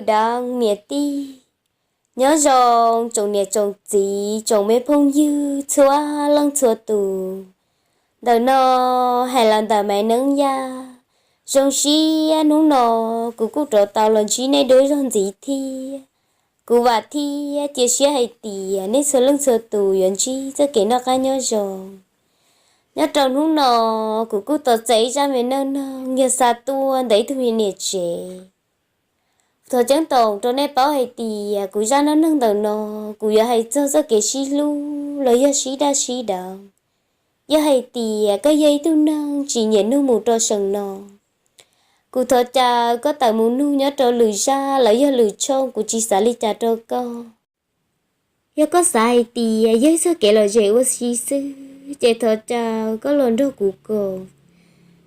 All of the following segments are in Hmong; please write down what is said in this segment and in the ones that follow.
deev niam tij. Nyob zoo tsoom niam tsoom txiv tsoom me phooj ywg txhua leej txhua tus. Ntawm no hais los ntawm Maiv Neeb Yaj. Zoo siab hnub no kuv kuj rov tau los ntsib nej dua zog ntxiv thiab. Kuv vam thiab cia siab hais tias nej txhua leej txhua tus yuav ntsib txoj kev noj qab nyob zoo. Nyob rau hnub no kuv kuj tau txais ib zaj me neej neeg yog xa tuaj ntawm ib tug me niam tsev. Thov ceeb toom rau nej paub hais tias kuv zaj neej neeg ntawm no kuv yuav hais txog txoj kev sib hlub los yog sib daj sib deev. Yog hais tias koj yog ib tug neeg tsis nyiam nug mus rau seem no, kuv thov caw koj tawm mus nug nyob rau lwm zaj los yog lwm tshooj, kuv tsis xav li cas rau koj. Yog koj xav hais tias yog ib txoj kev lom zem ua si xwb ces thov caw koj los nrog kuv koom.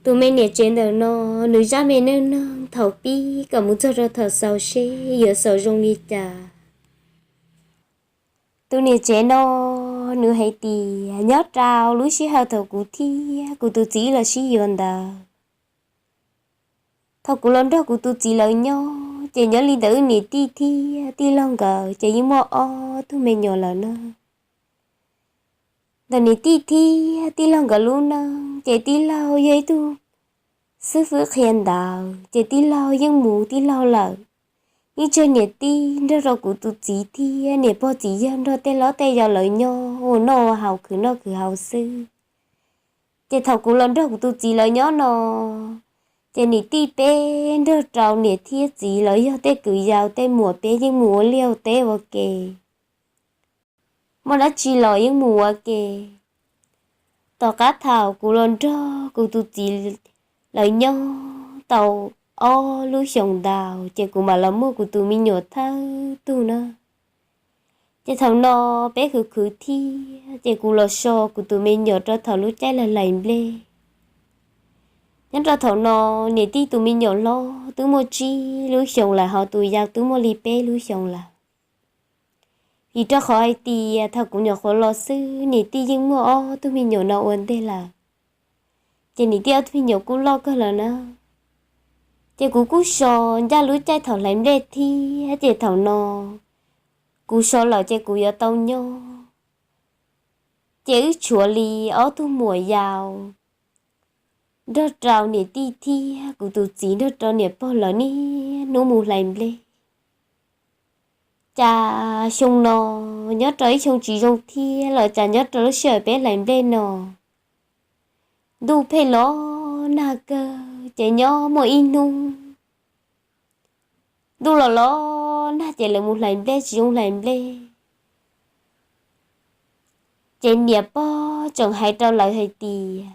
Tus me niam tsev ntawm no, nws zaj me neej neeg thaum pib kom mus txog rau thaum xaus seb yuav xaus zoo li cas. Tus niam tsev no nws hais tias nyob rau lub sij hawm thaum kuv thiab kuv tus txiv los sib yuav ntawd, thaum kuv los nrog kuv tus txiv lawv nyob ces nyob li ntawm wb niam tij thiab tij laug nkawd ces yeej muaj ob tug me nyuam lawm na. Ntawm niam tij thiab tij laug nkawd lub neej ces tij laug yog ib tug xib fwb qhia ntawv ces tij laug yeej mus tij laug lawm. Yeej tseg niam tij nrog rau kuv tus txiv thiab niam pog txiv yawg nrog tej hlob tej yau lawv nyob ua noj ua haus khwv noj khwv haus xwb. Ces thaum kuv los nrog kuv tus txiv lawv nyob no, ces niam tij peb nrog rau niam thiab txiv los yog tej kwv yau tej muam peb yeej mus ua liaj ua teb ua ke. Muaj dab tsi los yeej mus ua ke. Tom qab thaum kuv los nrog kuv tus txiv lawv nyob tau ob lub xyoos ntau ces kuv mam los muaj kuv tus me nyuam thawj tug na. Ces thaum no peb khwv khwv thiab ces kuv los so kuv tus me nyuam rau thaum lub caij lawv hlais nplej. Nyob rau thaum no niam tij tus me nyuam hlob twb muaj tsib lub xyoos lawm ho tus yau twb muaj li peb lub xyoos lawm. Vim rau qhov hais tias thaum kuv nyuam qhuav los xwb niam tij yeej muaj ob tug me nyuam no ua ntej lawm, ces niam tij ob tug me nyuam kuj loj kawg lawm na. Ces kuv kuj so ncaj lub caij thaum hlais nplej thiab ces thaum no kuv so lawm ces kuv yuav tau nyob. Ces wb tshuav li ob tug muam yau nrog rau niam tij thiab kuv tus txiv nrog rau niam pog lawv niaj hnub mus hlais nplej. Cas xyoo no nyob rau ib xyoo tsis zoo thiab los cas nyob rau lub sij hawm peb hlais nplej no ntuj pheej los nag kawg ces nyob muaj ib hnub ntuj los los nag ces lawv mus hlais nplej tsis zoo hlais nplej. Ces niam pog tseem hais rau lawv hais tias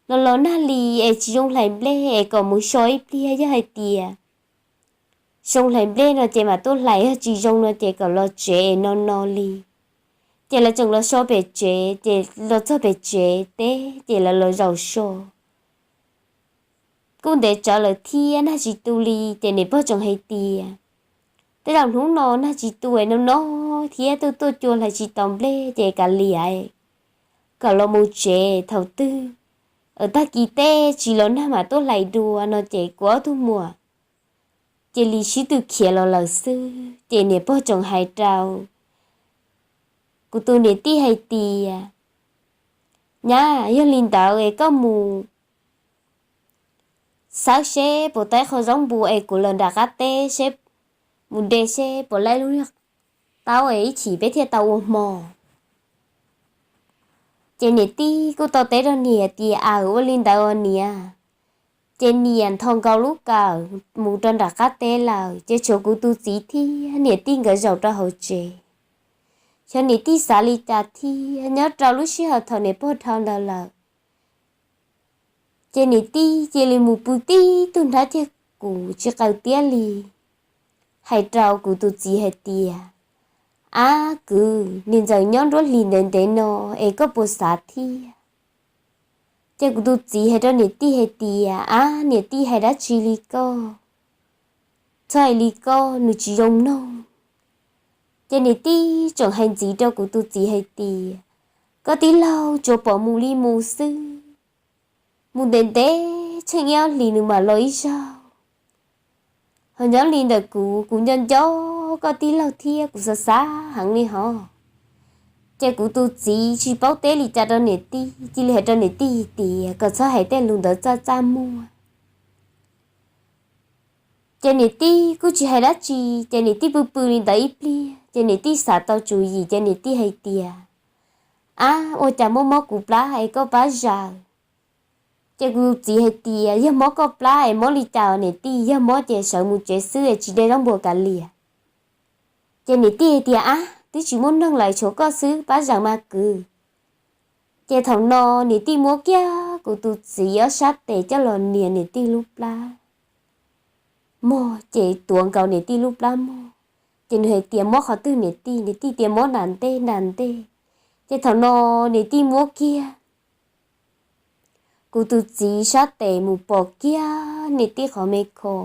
los los nag li es tsis zoo hlais nplej es kom mus so ib pliag, yog hais tias zoo hlais nplej no ces mam tuaj hlais, yog tsis zoo no ces kom los tsev es no no li. Ces lawv tseem los so pem tsev, ces los txog pem tsev teb ces lawv los zaum so. Kuj ntev tsawv lawm thiab nag tsis tu li ces niam pog tseem hais tias tej zaum hnub no nag tsis tu no no thiab tuaj tuaj cua hlais tsis tau nplej ces kav liam, kom los mus tsev thaum twg tag kis teb tsis los nag mam tuaj hlais dua no ces kuv ob tug muam cia li sib tw khiav los lawm xwb. Ces niam pog tseem hais rau kuv tus niam tij hais tias nyab, yog li ntawd es koj mus xawb seb puas tau ib qho zaub npua es kuv lawv nram qab teb seb, mus de seb puas laib lub taub es ib chim peb thiaj tau ua hmo. Ces niam tij kuj tau teb rau niam tias aws, ua li ntawd os niam. Ces niam nthos nkaus lub kawm mus rau nram qab teb lawm ces tshuav kuv tus txiv thiab niam tij nkawd zaum rau hauv tsev. Xyov niam tij xav li cas thiab nyob rau lub sij hawm thaum niam pog dhau ntawd lawm ces niam tij cia li mus pw tib tug nrab ceg kum tsis qaws tiab li, hais rau kuv tus txiv hais tias ab kwv, niam ntxawm nyob nruab hlis ntev ntev no es koj puas xav thiab? Ces kuv tus txiv hais rau niam tij hais tias ab, niam tij hais dab tsi li koj, txhob hais li koj, nws tsis zoo mloog. Ces niam tij tseem hais ntxiv rau kuv tus txiv hais tias koj tij laug tsuas pom mus li mus xwb, mus ntev ntev tsheej ib ob hlis nws mam los ib zaug. Ho nyob li ntawm kuv, kuv nco nco koj tij laug thiab kuv xav xav heev li hos. Ces kuv tus txiv tsis paub teb li cas rau niam tij, cia li hais rau niam tij tias kom txhob hais tej lus ntawd txaj txaj muag. Ces niam tij kuj tsis hais dab tsi, ces niam tij pw pw li ntawd ib pliag ces niam tij xav tau tswv yim ces niam tij hais tias, Ab, ua cas mob mob kuv plab es koj pab zaws? Ces kuv tus txiv hais tias, Yog mob koj plab es mob li cas niam tij? Yog mob ces sawv mus tsev xwb es tsis de zaub npua kav liam. Ces niam tij hais tias, Ab, twb tsis muaj neeg lawm, tshuav koj xwb, pab zaws mas kwv. Ces thaum no niam tij muab kiag kuv tus txiv ob sab tes coj los nias niam tij lub plab mog, ces tuav nkaus niam tij lub plab mog. Ces nws hais tias, Mob qhov twg niam tij? Niam tij tias, Mob nram ntej, nram ntej. Ces thaum no niam tij muab kiag kuv tus txiv sab tes mus pom kiag niam tij qhov me kho,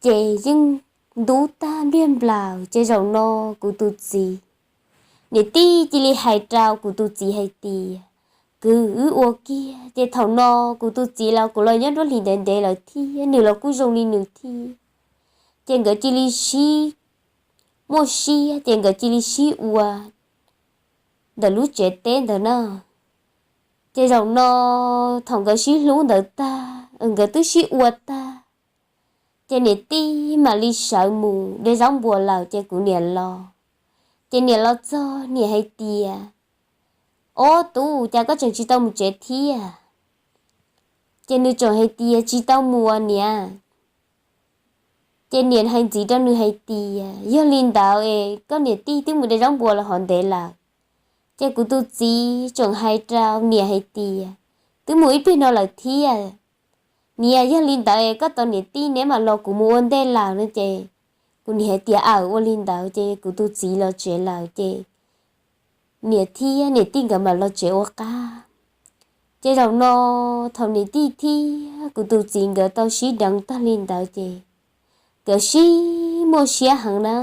ces yeej ntub tag npliag nplaws. Ces zaum no kuv tus txiv, niam tij cia li hais rau kuv tus txiv hais tias, Kwv, wb ua kiag. Ces thaum no kuv tus txiv los kuv los nyob nruab hlis ntev ntev lawm thiab, nws los kuj zoo li nws thiab. Ces nkawd cia li sib muaj siab, ces nkawd cia li sib ua ntawm lub tsev teb ntawd na. Ces zaum no thaum nkawd sib hlub ntawd tag, nkawd twb sib ua tag, ces niam tij mam li sawv mus de zaub npua lawm ces kuv niam los. Ces niam los txog niam hais tias, Ob tub, cas koj tseem tsis tau mus tsev thiab? Ces nws tseem hais tias, Tsis tau mus niam. Ces niam hais ntxiv rau nws hais tias, Yog li ntawd es koj niam tij twb mus de zaub npua los hov ntev lawm. Ces kuv tus txiv tseem hais rau niam hais tias, Twb mus ib pliag no lawm thiab niam, yog li ntawd es koj tos niam tij neb mam los, kuv mus ua ntej lawm no. Ces kuv niam hais tias, Aws, ua li ntawd. Ces kuv tus txiv los tsev lawm ces niam thiab niam tij nkawd mam los tsev ua qab. Ces zaum no thaum niam tij thiab kuv tus txiv nkawd tau sib deev tag li ntawd ces nkawd sib muaj siab heev na.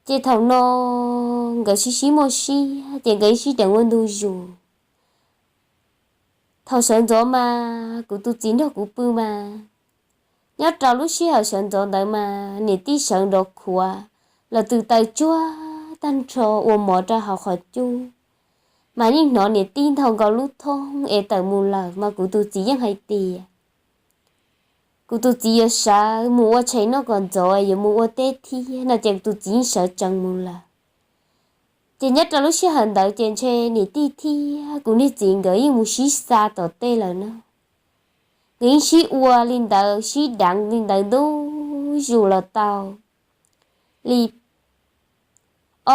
Ces thaum no nkawd sib sib muaj siab ces nkawd sib deev ua ntu zus. Thaum sawv ntxov mas kuv tus txiv nrog kuv pw mas, nyob rau lub sij hawm sawv ntxov ntawd mas niam tij sawv nrov khuav, los tws taws tsuag tag nrho ua mov rau hauv qhov cub, mas yeej hnov niam tij nthau nkaus lub thoob es tawm mus lawm. Mas kuv tus txiv yeej hais tias kuv tus txiv yuav sawv mus ua tshais noj kom ntxov yuav mus ua teb thiab no ces kuv tus txiv yeej sawv tsees mus lawm. Ces nyob rau lub sij hawm ntawd ces ntshe niam tij thiab kuv niag txiv nkawd yeej mus sib xa tom tej lawm no. Nkawd yeej sib ua li ntawd, sib deev li ntawd ntu zus los tau li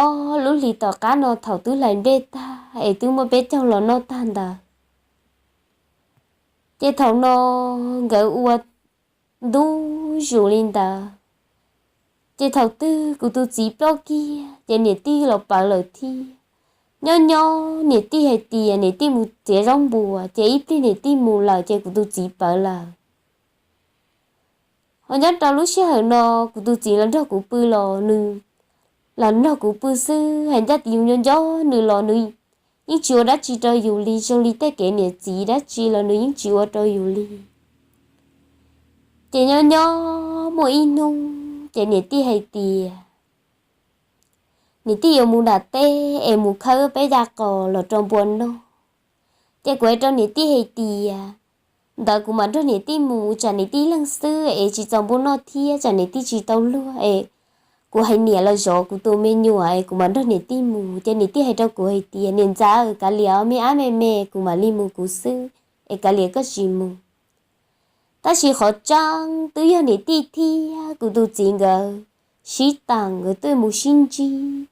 ob lub hlis tom qab no thaum twb hlais nplej tag es twb muab peb caug los noj tag ntawd. Ces thaum no nkawd ua ntu zus li ntawd, ces thaum twg kuv tus txiv ploj kiag ces niam tij los pawv lawm thiab. Nyob nyob niam tij hais tias niam tij mus txiav zaub npua, ces ib pliag niam tij mus lawm ces kuv tus txiv pawv lawm. Ho nyob rau lub sij hawm no kuv tus txiv los nrog kuv pw los nws los nrog kuv pw xwb, hais ncaj tias yus nco nco nws los nws yeej tsis ua dab tsi rau yus li, zoo li tej kev niam txiv dab tsi los nws yeej tsis ua rau yus li. Ces nyob nyob muaj ib hnub ces niam tij hais tias niam tij yuav mus nram teb es mus khawb peb cov qos los rau npua noj. Ces kuv hais rau niam tij hais tias, ntawd kuv mam nrog niam tij mus, tsam niam tij leeg xwb es tsis txaus npua noj thiab tsam niam tij tsis tau luag es kuv hais niam los zov kuv tus me nyuam es kuv mam nrog niam tij mus. Ces niam tij hais rau kuv hais tias, niam ntxawm, kav liam, me ab me me, kuv mam li mus kuv xwb, es kav liam koj tsis mus. Tab sis qhov tseeb twb yog niam tij thiab kuv tus txiv nkawd sib teem, nkawd twb mus sib ntsib,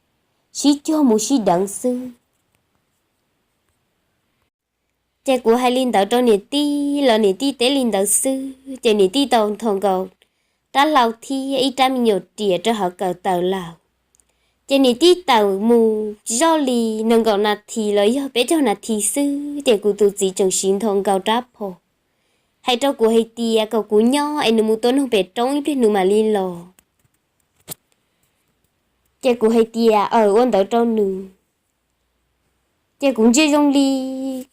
sib cuag mus sib deev xwb. Ces kuv hais li ntawd rau niam tij los niam tij teb li ntawd xwb, ces niam tij tau nthos nkaus rab hlau thiab ib rab me nyuam riam rau hauv kawm taws lawm. Ces niam tij tawm mus zoj li nees nkaum nas this los yog peb caug nas this xwb, ces kuv tus txiv tseem siv nthos nkaus rab phom hais rau kuv hais tias kom kuv nyob es nws mus tua noog pem roob ib pliag nws mam li los. Ces kuv hais tias, aws, ua ntawd rau nws. Ces kuv ntsia zoo li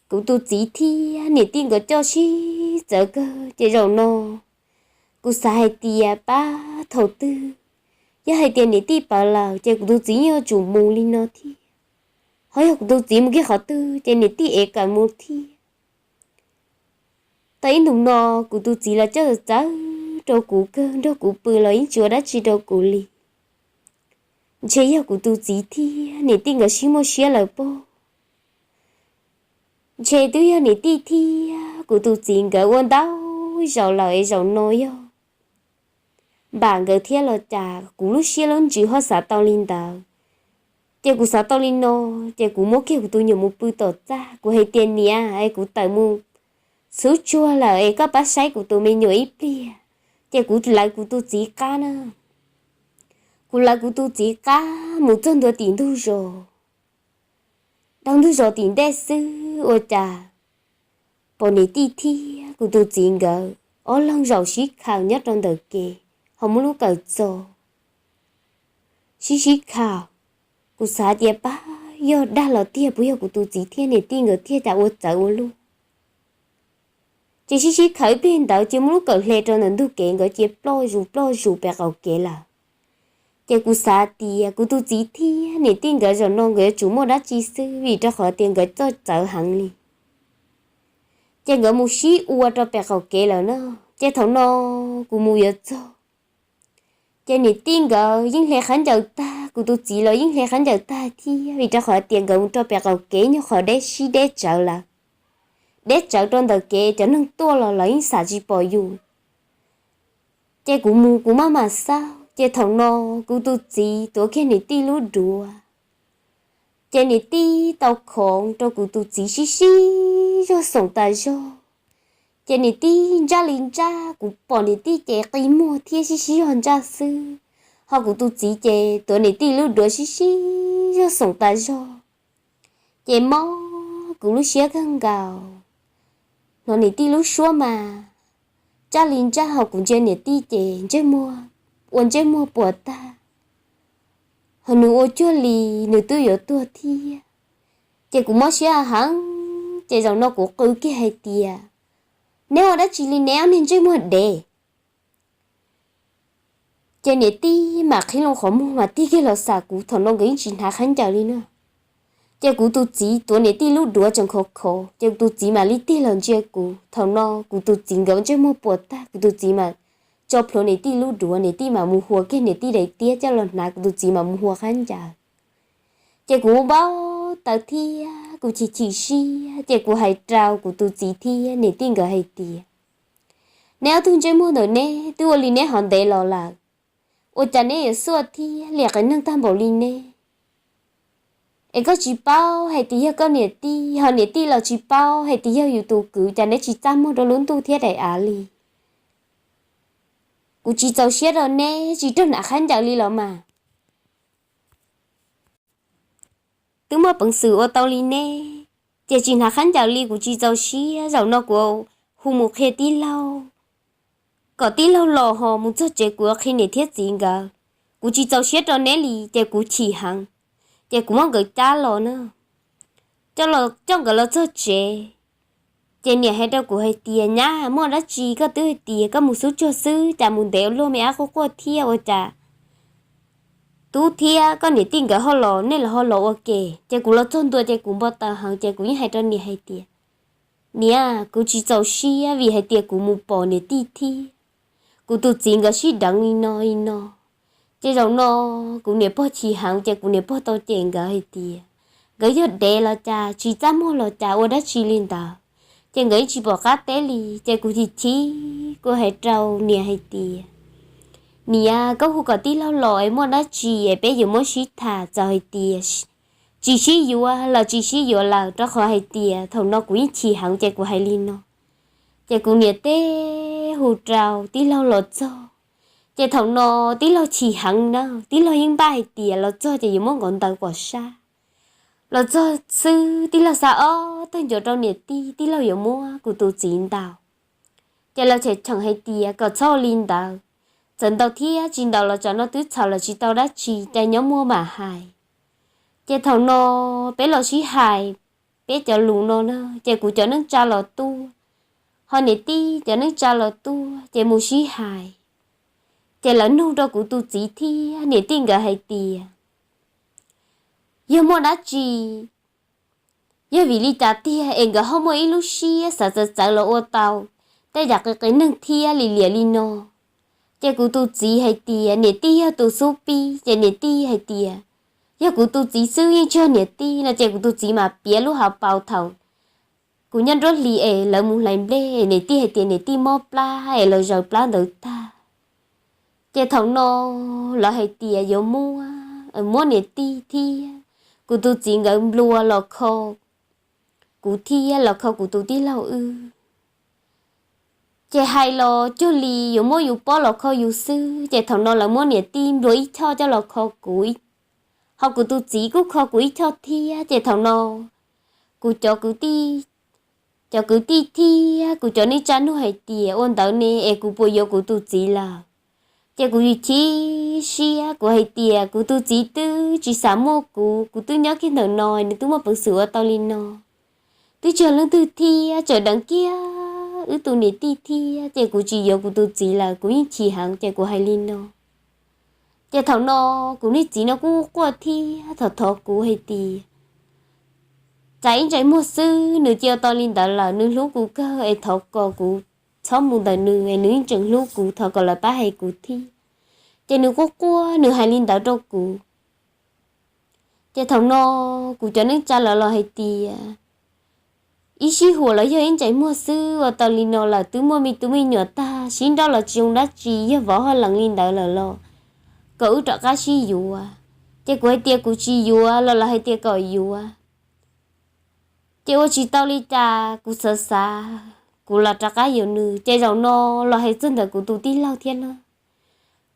kuv tus txiv thiab niam tij nkawd coj sib txawv kawg ces zaum no kuv xav hais tias pab thaum twg yog hais tias niam tij pawv lawm ces kuv tus txiv yeej yuav tsum mus li no thiab, ho yog kuv tus txiv mus kiag qhov twg ces niam tij ev kawm mus thiab. Tau ib ntus no kuv tus txiv los coj txawv rau kuv kawg, nrog kuv pw los yeej tsis ua dab tsi rau kuv li. Ntshe yog kuv tus txiv thiab niam tij nkawd sib muaj siab lawm pob. Ntshe twb yog niam tij thiab kuv tus txiv nkawd ua ntau zaus lawm es zaum no yog npam nkawd thiab los cas kuv lub siab lub ntsws ho xav tau li ntawd. Ces kuv xav tau li no, ces kuv muab kiag kuv tus nyuam mus pw tom txaj, kuv hais tias niam es kuv tawm mus xub tsuag lawm es koj pab saib kuv tus me nyuam ib pliag, ces kuv lawv kuv tus txiv qab na. Kuv lawv kuv tus txiv qab mus txog ntua tim ntug zos. Dhau ntug zos tim ntej xwb ua cas pom niam tij thiab kuv tus txiv nkawd ob leeg zaum sib khaws nyob rau ntawm kev, ho muab lub kawm txo sib sib khaws. Kuv xav tias pab yog dag los tiag, puas yog kuv tus txiv thiab niam tij nkawd thiab cas ua txawv ua luaj. Ces sib sib khaws ib pliag ntawd ces muab lub kawm hle rau ntawm ntug kev, nkawd cia ploj zus ploj zus pem qaum kev lawm. Ces kuv xav tias kuv tus txiv thiab niam tij nkawd zaum no nkawd yuav tsum muaj dab tsi xwb, vim rau qhov tias nkawd coj txawv heev li. Ces nkawd mus sib ua rau pem qaum kev lawm na. Ces thaum no kuv mus yuav txog, ces niam tij nkawd yeej hle khaub ncaws tag, kuv tus txiv los yeej hle khaub ncaws tag thiab, vim rau qhov tias nkawd mus rau pem qaum kev nyuag qhov deb sib deb tsawv lawm. Deb tsawv rau ntawm kev cov neeg tuaj los lawv yeej xam tsis pom yus. Ces kuv mus kuv maj mam xauj, ces thaum no kuv tus txiv tuav kiag niam tij lub duav, ces niam tij tau khoov rau kuv tus txiv sib sib zog xoom tas zog. Ces niam tij ntsaj li ntsaj, kuv pom niam tij ces qi muag thiab sib sib zog ntsaj xwb, ho kuv tus txiv ces tuav niam tij lub duav sib sib zog xoom tas zog. Ces mob kuv lub siab kawg nkaus. Hnov niam tij lub suab mas ntsaj li ntsaj, ho kuv ntsia niam tij ces ntsej muag, ua ntsej muag puas tag, ho nws ua cuag li nws twb yuav tuag thiab. Ces kuv mob siab heev, ces zaum no kuv qw kiag hais tias, neb ua dab tsi li neb ob niag ntsej muag dev? Ces niam tij mam qhib loo qhov muag mas tig kiag los xam kuv, thaum no nkawd yeej tsis hnav khaub ncaws li na. Ces kuv tus txiv tuav niam tij lub duav tseem khov khov, ces kuv tus txiv mam li tig los ntsia kuv, thaum no kuv tus txiv nkawd ntsej muag puas tag, kuv tus txiv mam tso plhuav niam tij lub duav, niam tij mam mus hua kiag niam tij daim tiab coj los hnav, kuv tus txiv mam mus hua khaub ncaws. Ces kuv npau taws thiab kuv chim chim siab, ces kuv hais rau kuv tus txiv thiab niam tij nkawd hais tias, neb ob tug ntsej muag ntawm neb twb ua li neb hov ntev los lawm, ua cas neb yuav xuaj thiab liam qias neeg tag npaum li neb? Es koj tsis paub hais tias yog koj niam tij, ho niam tij los tsis paub hais tias yog yus tus kwv, cas neb tsis txaj muag rau lub ntuj thiab daim av li? Kuv tsis txaus siab rau neb, tsis raug hnav khaub ncaws li los mas. Twb muaj peev xwm ua tau li neb, ces tsis hnav khaub ncaws li, kuv tsis txaus siab. Zaum no kuv hu mus qhia tij laug, kom tij laug los, ho mus txog tsev kuv yuav qhia niam thiab txiv nkawd. Kuv tsis txaus siab rau neb li, ces kuv chim heev, ces kuv muab nkawd cab los na. Coj los, coj nkawd los txog tsev, ces niam hais rau kuv hais tias, nyab, muaj dab tsi koj twb hais tias koj mus xub tsuag xwb, cas mus ntev ua luaj, me ab quaj quaj thiab, ua cas tub thiab koj niam tij nkawd ho los, nej los ho los ua ke? Ces kuv los txog ntua ces kuv npau taws heev, ces kuv yeej hais rau niam hais tias, niam, kuv tsis txaus siab vim hais tias kuv mus pom niam tij thiab kuv tus txiv nkawd sib deev li no li no. Ces zaum no kuv niam pog chim heev, ces kuv niam pog tau cem nkawd hais tias, nkawd yog dev los cas, tsis txaj muag los cas, ua dab tsi li ntawd, ces nkawd yeej tsis pom qab teb li. Ces kuv chim chim, kuv hais rau niam hais tias, niam, koj hu kom tij laug los es muaj dab tsi es peb yuav muab sib tham, txawm hais tias tsis sib yuav los tsis sib yuav lawm, rau qhov hais tias thaum no kuv yeej chim heev, ces kuv hais li no. Ces kuv niam teb hu rau tij laug los txog, ces thaum no tij laug chim heev na, tij laug yeej npaj hais tias los txog ces yuav muab nkawd ntaus kom sab. Los txog xwb tij laug xa ob tawg ncuav rau niam tij, tij laug yuav muab kuv tus txiv ntaus. Ces lawv cheem cheem hais tias kom txhob ua li ntawd, txawm ntaus thiab tsis ntaus los tsam no twb txhaum lawm tsis tau dab tsi, cas nyob muaj mam hais. Ces thaum no peb los sib hais, peb cov lus no na, ces kuv cov neej tsa los tuaj, ho niam tij cov neej tsa los tuaj ces mus sib hais. Ces lawv nug rau kuv tus txiv thiab niam tij nkawd hais tias yog muaj dab tsi, yog vim li cas tiag es nkawd ho muaj ib lub siab xav txawv txawv los ua tau tej yam qias qias neeg thiab li liam li no. Ces kuv tus txiv hais tias niam tij yog tus xub pib, ces niam tij hais tias yog kuv tus txiv xwb yeej tsis yog niam tij no, ces kuv tus txiv mam piav lub hauv paus thaum kuv nyob nruab hlis es lawv mus hlais nplej, niam tij hais tias niam tij mob plab es los zaws plab ntawd tag. Ces thaum no lawv hais tias yuav muab, muab niam tij thiab kuv tus txiv nkawd nplua los kho kuv thiab los kho kuv tus tij laug wb. Ces hais los cuag li yuav muab yus pob los kho yus xwb, ces thaum no lawv muab niam tij nplua ib choj coj los kho kuv, ho kuv tus txiv kuj kho kuv ib choj thiab. Ces thaum no kuv cov kwv tij, cov kwv tij thiab kuv cov neej tsa nug hais tias ua ntawd ne es kuv puas yuav kuv tus txiv lawm. Ces kuv chim siab, kuv hais tias kuv tus txiv twb tsis xav muaj kuv, kuv twb nyob kiag ntawm no, nws twb muaj peev xwm ua tau li no, twb tsis yog leej twg thiab, tseem deev kiag wb tus niam tij thiab, ces kuv tsis yuav kuv tus txiv lawm, kuv yeej chim heev, ces kuv hais li no. Ces thaum no kuv niag txiv no kuj quaj thiab thov thov kuv hais tias tsam ib ntsais muag xwb nws cia ua tau li ntawd lawm, nws hlub kuv kawg es thov kom kuv txhob mus ntawm nws es nws yeej tseem hlub kuv, thov kom lawv pab hais kuv thiab. Ces nws quaj quaj nws hais li ntawd rau kuv. Ces thaum no kuv cov neej tsa lawv los hais tias ib sij huam los yog ib ntsais muag xwb ua tau li no lawm, twb muaj me tub me nyuam tag, sib nrauj los tsis zoo dab tsi, yog vauv ho lees li ntawd lawm los kom wb rov qab sib yuav. Ces kuv hais tias kuv tsis yuav los lawv hais tias kom yuav. Ces ua tsis tau li cas, kuv xav xav kuv los rov qab yuav nws. Ces zaum no los hais txog ntawm kuv tus tij laug thiab na,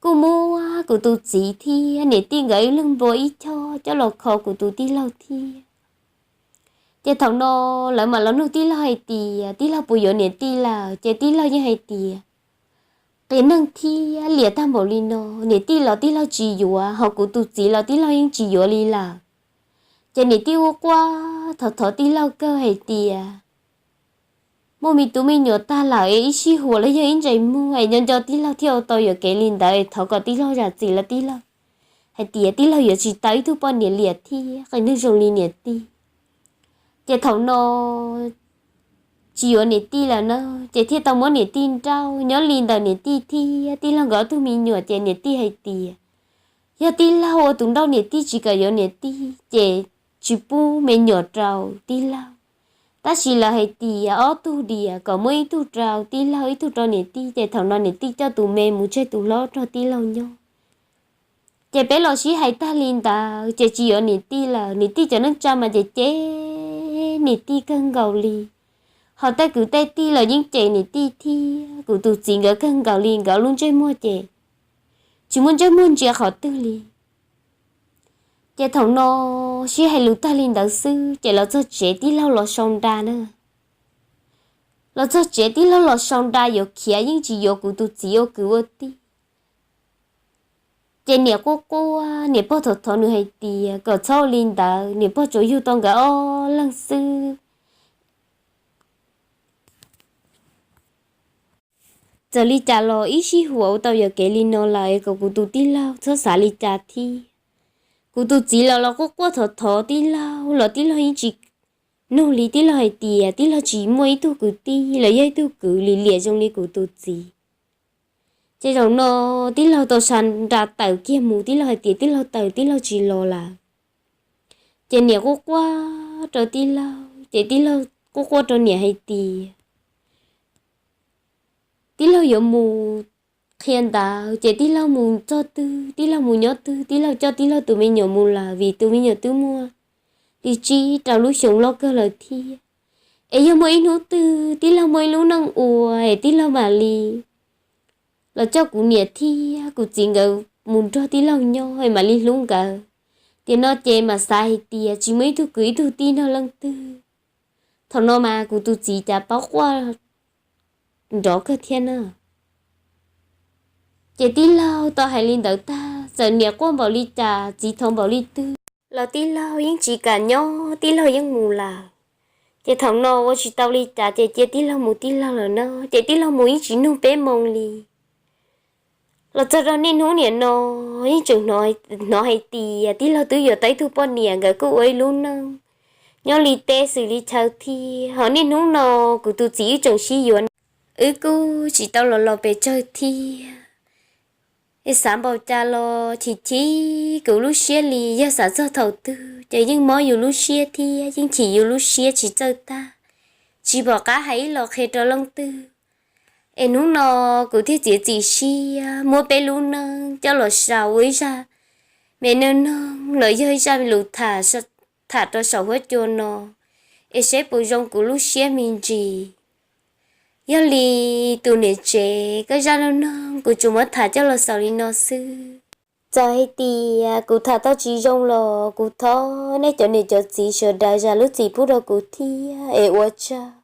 kuj muab kuv tus txiv thiab niam tij nkawd ib leeg nplua ib choj coj los kho kuv tus tij laug thiab. Ces thaum no lawv mam los nug tij laug hais tias tij laug puas yuav niam tij lawm, ces tij laug yeej hais tias qias neeg thiab liam tag npaum li no, niam tij los tij laug tsis yuav, ho kuv tus txiv los tij laug yeej tsis yuav li lawm. Ces niam tij ua quaj thov thov tij laug kawg hais tias muaj me tub me nyuam tag lawm es ib sij huam los yog ib ntsais muag es nco nco tij laug thiaj ua tau yuam kev li ntawd, es thov kom tij laug zam txim los tij laug hais tias tij laug yuav tsis tau ib tug poj niam liam thiab qias neeg zoo li niam tij. Ces thaum no tsis yuav niam tij lawm na, ces thiaj tau muab niam tij nrauj. Nyob li ntawm niam tij thiab tij laug nkawd ob tug me nyuam ces niam tij hais tias yog tij laug ua tus nrauj niam tij tsis kam yuav niam tij ces tsis pub me nyuam rau tij laug. Tab sis lawv hais tias ob tug diam kom muab ib tug rau tij laug ib tug rau niam tij, ces thaum no niam tij coj tus me mus tseg tus hlob rau tij laug nyob. Ces peb los sib hais tag li ntawd ces tsis yuav niam tij lawm. Niam tij cov neej tsa mas ces cem niam tij kawg nkaus li, ho tej kwv tej tij los yeej cem niam tij thiab kuv tus txiv nkawd kawg nkaus li, nkawd lub ntsej muag ces tsis muaj ntsej muag ntsia qhov twg li. Ces thaum no sib hais lus tag li ntawd xwb ces los txog tsev tij laug los sau nra na. Los txog tsev tij laug los sau nra yuav khiav, yeej tsis yuav kuv tus txiv ua kwv ua tij. Ces niam quaj quaj, niam pog thov thov nws hais tias kom txhob ua li ntawd, niam pog tsuas yug tau nkawd ob leeg xwb. Txawm li cas los ib sij huam ua tau yuam kev li no lawm es kom kuv tus tij laug txhob xav li cas thiab. Kuv tus txiv los los quaj quaj thov thov tij laug los tij laug yeej tsis nug li, tij laug hais tias tij laug tsis muaj ib tug kwv tij los yog ib tug kwv li liam zoo li kuv tus txiv. Ces zaum no tij laug tau sau nra tawm kiag mus, tij laug hais tias tij laug tawm tij laug tsis los lawm. Ces niam quaj quaj rau tij laug, ces tij laug quaj quaj rau niam hais tias tij laug yuav mus qhia ntawv, ces tij laug mus txog twg, tij laug mus nyob twg, tij laug coj tij laug tus me nyuam mus lawm, vim tus me nyuam twb muaj li tsib rau lub xyoo loj kawg lawm thiab. Es yog muaj ib hnub twg tij laug muaj ib lub neej ua es tij laug mam li los coj kuv niam thiab kuv txiv nkawd mus nrog tij laug nyob es mam li hlub nkawd. Tiam no ces mam xav hais tias tsis muaj ib tug kwv ib tug tij nrog leej twg. Thaum no mas kuv tus txiv cas paub quaj nrov kawg thiab na. Ces tij laug tau hais li ntawd tag, txawm niam quaj npaum li cas, txiv thov npaum li twg los tij laug yeej tsis kam nyob, tij laug yeej mus lawm. Ces thaum no ua tsis tau li cas ces cia tij laug mus tij laug lawm no, ces tij laug mus yeej tsis nug peb moo li. Los txog rau niaj hnub niam no yeej tseem hnov hais tias tij laug twb yuav tau ib tug poj niam, nkawd kuj ua ib lub neej nyob li teb xws li chaw thiab. Ho niaj hnub no kuv tus txiv wb tseem sib yuav, wb kuj tsis tau los los pes tsawg thiab. Es xav npaum cas los chim chim kuv lub siab li, yog xav txog thaum twg ces yeej mob yus lub siab thiab yeej chim yus lub siab tsis txawj tag, tsis pom qab hais ib los qhia rau leej twg. Es hnub no kuv thiaj txiav txim siab muab peb lub neej coj los sau ua ib zaj me neej neeg los yog ib zaj lus tham, tham rau saum huab cua no, es seb puas zoo kuv lub siab me ntsis. Yog li tus niam tsev, koj zaj neej neeg kuv tsuas muab tham coj los xaus li no xwb. Txawm hais tias kuv tham tau tsis zoo los kuv thov nej cov niam cov txiv sawv daws zam lub txim pub rau kuv thiab es ua tsaug.